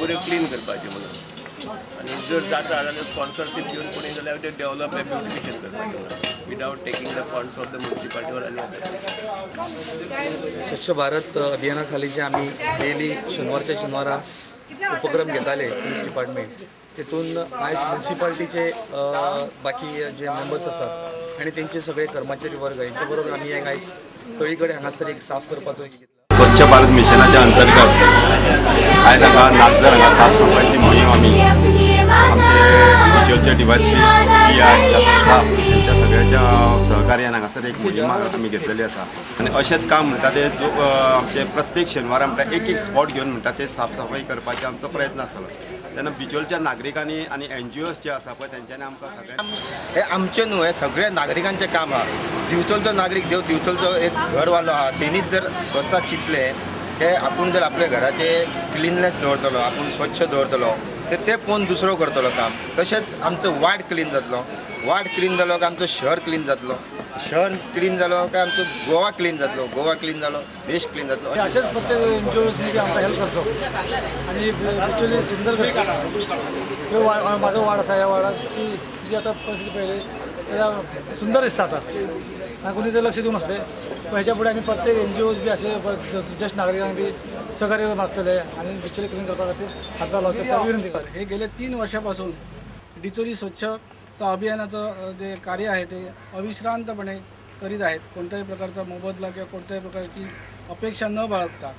बऱ्यो क्लीन करपाच्यो म्हणून. आनी जर जाता जाल्यार स्पॉन्सरशीप घेवन कोणी जाल्यार ते डेव्हलप ब्युटिफिकेशन करपाचें without taking the funds of the municipality or any other. स्वच्छ भारत अभियाना खाली जे आमी डेली शेनवारच्या शेनवारा उपक्रम घेताले पुलीस डिपार्टमेंट, तेतून आयज म्युनिसिपालिटीचे बाकी जे मेंबर्स आसात आनी तेंचे सगळे कर्मचारी वर्ग हेंचे बरोबर आमी एक आयज तळी कडेन हांगासर एक साफ करपाचो. स्वच्छ भारत मिशनाच्या अंतर्गत आयज हांगा नागझर हांगा साफ सफाईची मोहीम आमी आमचे बिचोलचे DYSP, PI, ताचो स्टाफ हेंच्या सगळ्यांच्या सहकार्यान हांगासर एक मोहीम आमी घेतलेली आसा. आनी अशेंच काम म्हणटा ते जो आमचे प्रत्येक शेनवारा म्हणटा एक एक स्पॉट घेवन म्हणटा ते साफ सफाई करपाचे आमचो प्रयत्न आसतलो. तेन्ना बिचोलच्या नागरिकांनी आनी NGOs जे आसा पळय तेंच्यांनी आमकां सगळ्यांक हे आमचें न्हू, हे सगळ्या नागरिकांचें काम आहा. दिवचलचो नागरीक देव दिवचलचो एक घरवालो आहा, तेणीच जर स्वता चिंतलें की आपूण जर आपल्या घराचें क्लिननेस दवरतलो, आपूण स्वच्छ दवरतलो, ते पळोवन दुसरो करतलो काम. तशेंच आमचो वार्ड क्लीन जातलो, वार्ड क्लीन जालो काय आमचो शहर क्लीन जातलो, शहर क्लीन जालो काय आमचो गोवा क्लीन जातलो, गोवा क्लीन जालो देश क्लीन जातलो. अशेंच प्रत्येक NGOsनी बी आमकां हेल्प करचो आनी एक्चुअली सुंदर करचो. म्हाजो वार्ड आसा, ह्या वार्डाची जी आतां परिस्थिती पळयली जाल्यार सुंदर दिसता आतां. आनी कोणी ते लक्ष दिवंक नासलें, पूण हेच्या फुडें आमी प्रत्येक NGOs बी अशे ज्येश्ठ नागरिकांक बी सहकार्य मागतले आनी बिचोली क्लीन करपा खातीर हातभार लावचे अशी विनंती करता. हे गेले 3 वर्षापासून डिचोली स्वच्छता अभियानाचं जे कार्य आहे ते अविश्रांतपणे करीत आहेत. कोणत्याही प्रकारचा मोबदला किंवा कोणत्याही प्रकारची अपेक्षा न बाळगता